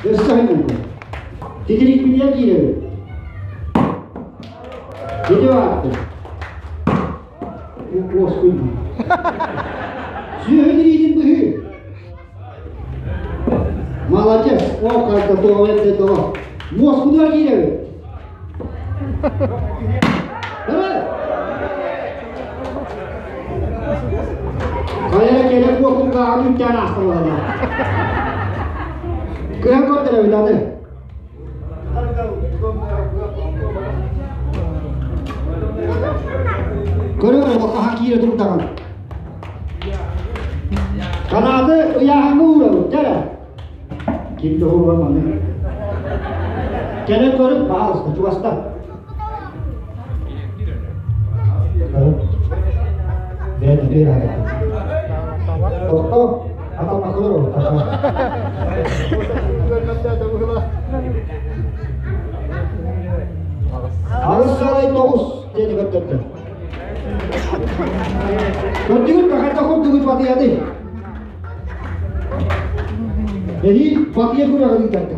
Өссө хоймуҥка. Титирикпитигэр киирэбит. Ити бааттыр. Уоскуйма. Сүөһү тириитин быһыы. Молодец. О, как готово это того. Муоскутугар киирэбит. Давай. Хайа кэлэ куокуҥҥа үттээн аасталалар. Кыһан көрдөрөбүт аны. Көрөр хаһан киирэ турдаҕын. Канааты ыйааһыҥҥа уурабыт, дьэ. Ким да уурар маны. Кэлэн көрүҥ, пожалуйста, чугастан. Бэйэтин Тохто, аталмакылар ол. Аҕыс сарай тоҕус диэни көрдөрдө. Көрдүгүт хайдах курдугут батыйаны? Эһиил батыйа күрэҕин ыытарга.